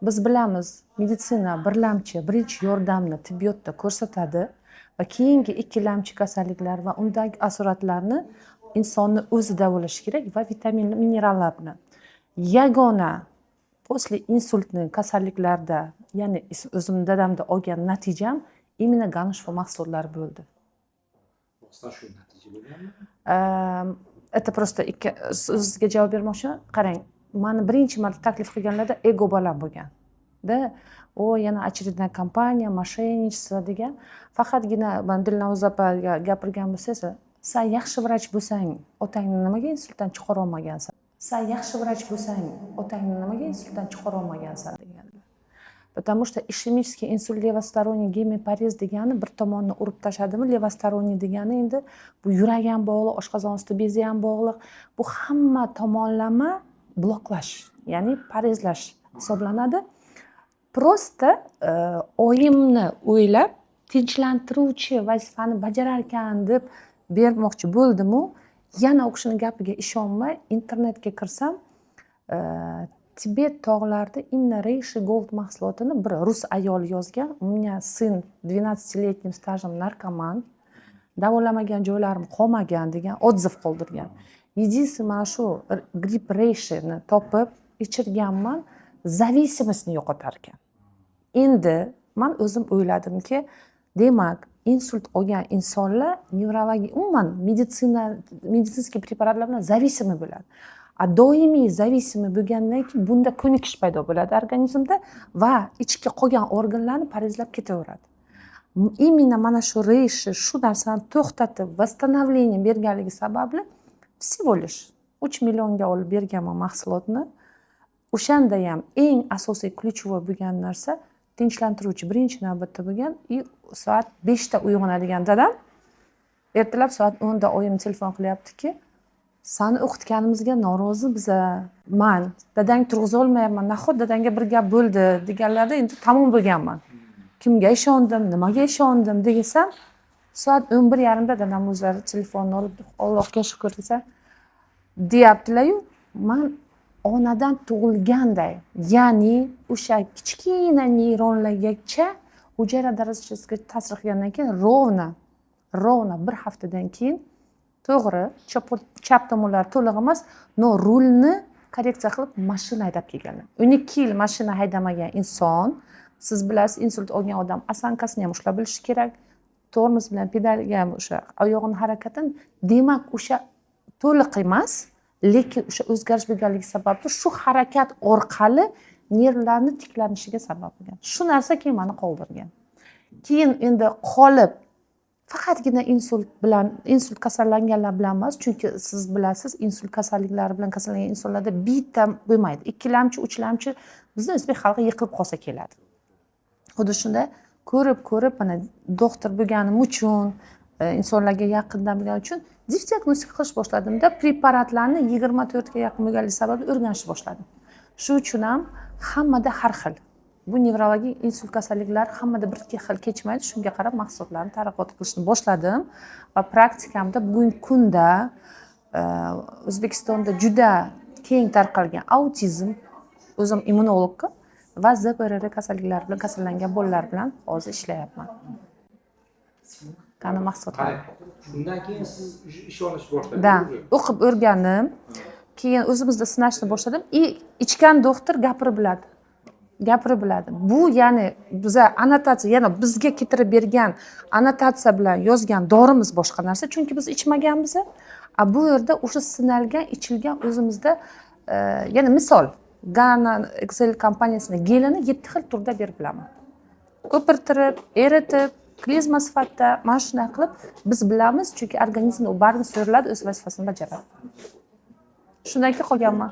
Biz bilamiz, meditsina birlamchi birinchi yordamni tibbiyotda ko'rsatadi va keyingi ikkilamchi kasalliklar va undagi asoratlarni insonni o'zi davolashi kerak va vitamin, minerallar bilan. Yagona после инсультный kasalliklarda, ya'ni o'zimni dadamda olgan natijam именно Ganashifo mahsulotlari bo'ldi. Rostdan shu natija bo'lganmi? Это просто ikki sizga javob bermoqchiman. Qarang, mani birinchi marta taklif qilganlarda ego baland bo'lgan da, o yana очередная компания, мошенничество degan. Faqatgina man Dilnoza opaga gapirgan bo'lsangiz, "San yaxshi vrach bo'lsang, otangni nimaga insultdan chiqarolmagansan? San yaxshi vrach bo'lsang, otangni nimaga insultdan chiqarolmagansan?" deganlar. Потому что ишемический инсульт, левосторонний гемипарез degani bir tomonni urib tashladimi, левосторонний degani endi bu yurak ham bog'liq, oshqozon usti bezi ham bog'liq, bu hamma tomonlama bloklash, ya'ni parezlash hisoblanadi. Просто oyimni o'ylab, tinchlantiruvchi vazifani bajarar ekan deb bermoqchi bo'ldimu, yana u kishini gapiga ishonmay internetga kirsam, Tibet tog'larida именно Рейши Голд mahsulotini bir rus ayoli yozgan: "У меня сын 12-летним стажем наркоман, davolamagan joylarim qolmagan", degan отзыв qoldirgan. Единственный mana shu гриб reyshini topib ichirganman, зависимость ni yo'qotar ekan. Endi man o'zim o'yladimki, demak, insult olgan insonlar nevrologiya, umuman meditsina, медицинский preparatlar bilan зависимый bo'ladi. A doimiy зависимый bo'lgandan keyin bunda ko'nikish paydo bo'ladi organizmda va ichki qolgan organlarni parezlab ketaveradi. Именно mana shu reyshi shu narsani to'xtatib, восстановление berganligi sababli всего лишь 3 millionga olib berganman mahsulotni. O'shanda ham eng asosiy, ключевой bo'lgan narsa tinchlantiruvchi birinchi navbatda bo'lgan. И soat 5da uyg'onadigan dadam ertalab soat 10da oyim telefon qilyaptiki, "Sani o'qitganimizga norozi biza, man dadang turg'izolmayapman, nahot dadangga bir gap bo'ldi?" deganlarida endi tamom bo'lganman. Kimga ishondim, nimaga ishondim desam, soat 11:30da dadam o'zlari telefonni olib, "Allohga shukur" desa deyaptilaryu, man onadan tug'ilganday, ya'ni o'sha kichkina neyronlargacha, hujayra darajasiga ta'sir qilgandan keyin ровно bir haftadan keyin, to'g'ri, chap tomonlari to'liq emas, но rulni korreksiya qilib mashina haydab kelganlar. 12 yil mashina haydamagan inson, siz bilasiz, insult olgan odam осанка sini ham ushlab bilishi kerak, tormoz bilan pedalga ham o'sha oyog'ini harakatini. Demak, o'sha to'liq emas, lekin o'sha o'zgarish bo'lganligi sababli shu harakat orqali nervlarni tiklanishiga sabab bo'lgan. Shu narsa keyin mani qoldirgan. Keyin endi qolib faqatgina insult bilan, insult kasallanganlar bilan emas, chunki siz bilasiz, insult kasalliklari bilan kasallangan insonlarda bitta bo'lmaydi, ikkilamchi, uchlamchi. Bizni o'zbek xalqi yiqilib qolsa keladi. Xuddi shunday ko'rib ko'rib, mana doktor bo'lganim uchun, insonlarga yaqindan bilganim uchun diagnostika qilish boshladimda, preparatlarni 24ga yaqin bo'lganligi sababli o'rganishni boshladim. Shu uchun ham hammada har xil bu nevrologik insult kasalliklari hammada bir xil kechmaydi. Shunga qarab mahsulotlarni targ'ibot qilishni boshladim va praktikamda bugungi kunda O'zbekistonda juda keng tarqalgan autizm, o'zim immunolog, va ЗПРР kasalliklari bilan kasallangan bolalar bilan hozir ishlayapman. Qani mahsulotlar? Qarang, shundan keyin siz уже ishonish boshladingiz Да. Уже. O'qib o'rgandim, keyin o'zimizda sinashni boshladim. И ichgan doktor gapirib biladi, gapirib biladi. Bu ya'ni biza annotatsiya, yana bizga keltirib bergan annotatsiya bilan yozgan dorimiz boshqa narsa, chunki biz ichmaganmiz. A bu yerda o'sha sinalgan, ichilgan o'zimizda, yana misol, Gana Excel kompaniyasini gelini yetti xil turda berib bilaman: ko'pirtirib, eritib, klizma sifatida, mana shunday qilib biz bilamiz, chunki organizmda u baribir so'riladi, o'z vazifasini bajaradi. Shundan keyin qolganman.